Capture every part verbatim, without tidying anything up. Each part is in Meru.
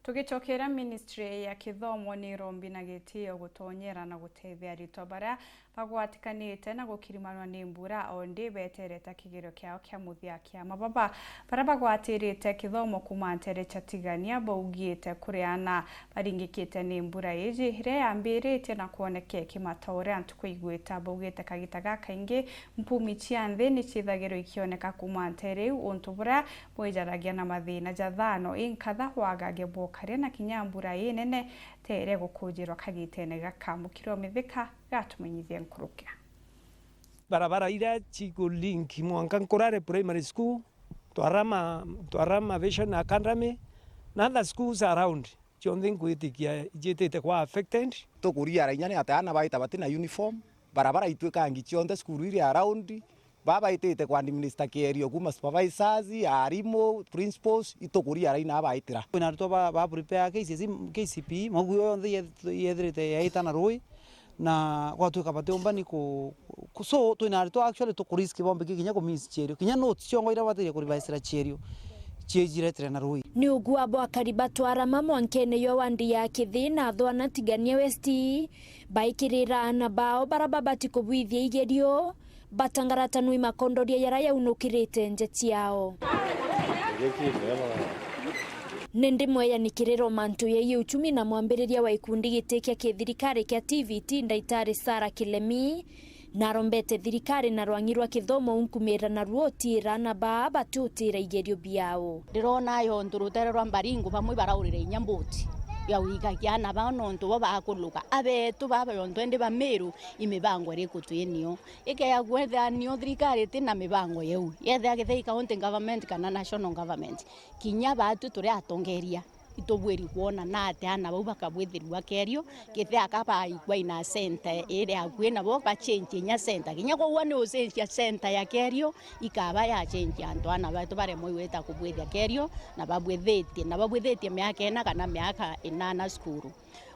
Tugicokera, ministry ya kithomo ni irombi na gitio gutonyera na gutethia aritwa baria bagwatikanite na gukirimanwa ni mbura o ndi beterete kigerio kiao kia muthia kia mababa. Baria bagwatirite kithomo kuuma ntere cia Tigania baugite kuri ana baringikite ni mbura iji iria yambiritie na kwoneka ikimata uria ntuku igwita. Baugite kagita gakaingi mpumi cia nthi ni ciithagirwa ikioneka kuuma ntere iu, untu buria bwijaragia na mathina ja thano inkatha wagage bwokaria na kinya mbura inene tere gukujirwa kagitene gaka. Mukiri wa Mithika gatumenyithie nkurukia. Barabara iria cikulink mwanka Nkurare Primary School, Twarama, Twarama Vision Academy, na other schools around, cionthe nkwitikia iciitite kwa affected. Tukuria rainya ni ati ana baita batina uniform, barabara itwikangi cionthe, cukuru iri around, babaitite kwa administer kierio, kuma supervisors, arimu, principals, itukuria raina abaitira. Kwina aritwa ba, ba prepare K C S E, K C P E, maguo yonthe yeth-, yethirite yaita na rui, na gwatuika batiumba ni ku, ku, so twina aritwa actually tukurisk bombe kinya ku miss chierio, kinya notes ciongo iria bateire kurivaisira chierio, chiejiretire na rui. Ni ugua bwakari batwarama mwankene yo wandi ya Kithi na Thwana Tigania West, baikirira ana bao bara babati kubwithia igerio, batangaratanwa i makondoria yara yaunukirite nja ciao. Ni ndi mweyanikiriro mantu yegie uchumi na mwambiriria wa ikundi giti kia kithirikari kia T V T, Ndaitari Sarah Kilemi, narombete thirikari na rwang'i rwa kithomo unkumira na ruo utiira ana baa batiutira igerio biao. Ndirona yontu rutere rwa Mbaringu bamwe baraurire inya mboti ya wikagia ana bao nontu bo bakuluka. Abetu baba yontu endi ba Meru imibango iriku twinio? Ikeya kwethira nio thirikari itina mibango yeu, yethira Githii County Government kana National Government, kinya baatu turi atongeria, itubwiri kwona na ati ana bau bakabwithirua kerio, kethira ka baikwa ina center iri akui nabo, bachenjie inya center. Kinya kwou ni ucenjia center ya kerio, ikaba yachenjia antu ana betu baremwe gwita kubwithia kerio, na babwithitie, na babwithitie miaka ina kana miaka inana cukuru.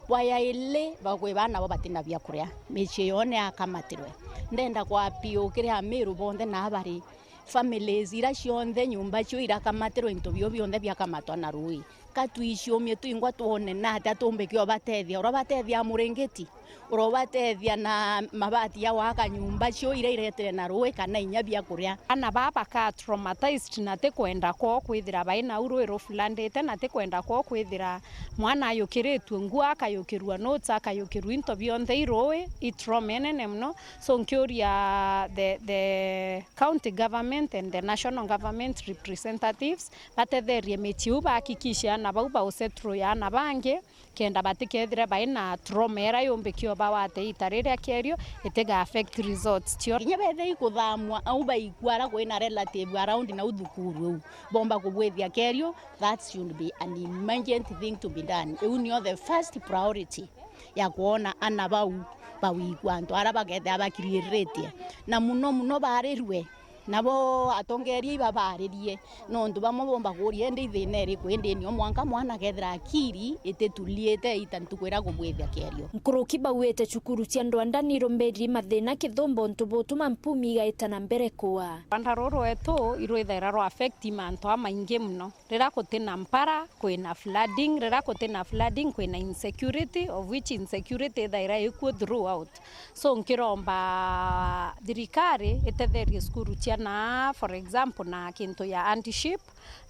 Bwa yaili, bakwi bana bo batina bia kuria, micii yoo ni akamatirwe. Ndenda kwa appeal kiri Amiru bonthe na abari, families ira cionthe nyumba cio irakamatirwe, into bio bionthe biakamatwa na rui. Ka twiciumie twingwa twone na atia tumbike ubatethia, urabatethia muringiti, urobatethia na mabati ya gwaka nyumba cio iria iretire na rui kana inya bia kuria. Ana baa baka traumatized na ti kwenda kwoo kwithira bai nau rui ruflandite, na ti kwenda kwoo kwithira mwana ayukiritue nguo, akayukirua notes, akayukirua into bionthe i rui, i trauma inene mono. So nkiuria the, the county government and the national government representatives batetherie micii iu, bahakikishe ana bau bausettle ana bangi, kenda batikethire bai na trauma ira yumbikio bawate ita riria kerio itiga affect results cio. Kinya bethe ikuthamwa au baikua ara kwina relative around na uthukuru eu, bomba kubwithia kerio, that should be an emergent thing to be done. Iu nio the first priority ya kwona ana bau bawikua antu ara bakethira bakiriiriritie, na muno muno barirue. Nabo atongeria ibabaaririe, nontu bamwe bomba kuuria, "Indi ithina iriku? Indi nio mwanka mwana akethira akiri itituliite ita ntuku iria kubwithia kerio?" Nkuruki bauite cukuru cia ndwanda nirumbiriri mathina kithumba untu butuma mpumi igaita na mbere kua. Rwanda ruru rwetu irwithaira rwa affect mantu amaingi mono. Riria gutina mpara, kwina flooding, riria gutina flooding, kwina insecurity, of which insecurity ithaira ikuo throughout. So, nkiromba thirikari itetherie cukuru cia na, for example, na kintu ya hardship,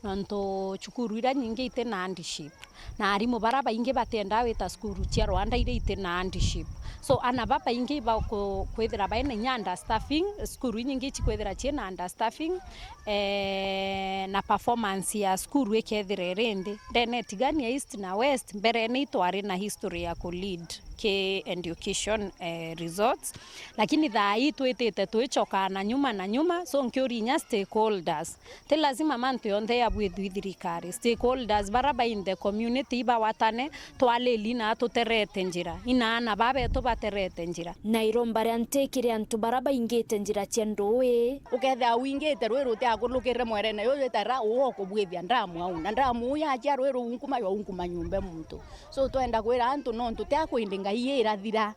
nontu cukuru iria nyingi itina hardship, na arimu bara baingi batiendaa wita cukuru cia Rwanda iria itina hardship. So, ana babaingi baku-, kwithira baina inya understaffing, cukuru inyingi cikwithira ciina understaffing, eh, na performance ya cukuru ikethira iri nthi. Ndene Tigania East na West, mberene itwari na history ya ku lead ki education, eh, results, lakini thaa ii twitite twichokaa na nyuma na nyuma. So nkiuria inya stakeholders, ti lazima mantu yonthe yabwithwe i thirikari. Stakeholders bara ba in the community ibawatane, twalili na tuterete njira, ina ana babetu baterete njira. Na iromba ria nti kiri antu bara baingite njira cia ndui. Ukethira wingite rui rutiakurukirire mwerene, yu witara uu ukubwithia ndamu au, na ndamu uu yachia rui ruu unkuma yo unkuma nyumba muntu. So twenda kwira antu nontu ti akwindi ngai irathira.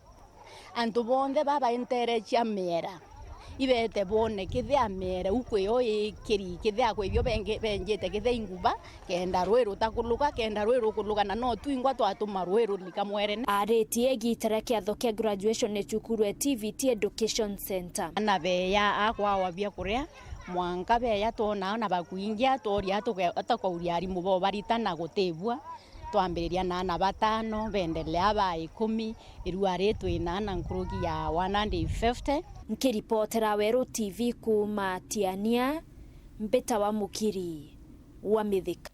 Antu bonthe baba entere cia miera, Ibete bone kithia mere uku iyo ikiri, kithia kwithio benjite kithia inguba, kenda rui rutakuluka, kenda rui rukuluka, na no twingwa twatuma rui ruthika mwerene. Aritie igita ria kiatho kia graduation ni cukuru e T V T Education Centre. Ana beya akwawa bia kuria, mwanka beya twonaa na bakwingia, tworia tukauria arimu bo baritana gutibua. Twambiriria na ana batano, bendelea ba ikumi, irua ri twina ana nkuruki ya one hundred fifty. Nkiripotera Weru T V kuuma Tiania, mbita wa Mukiri wa Mithika.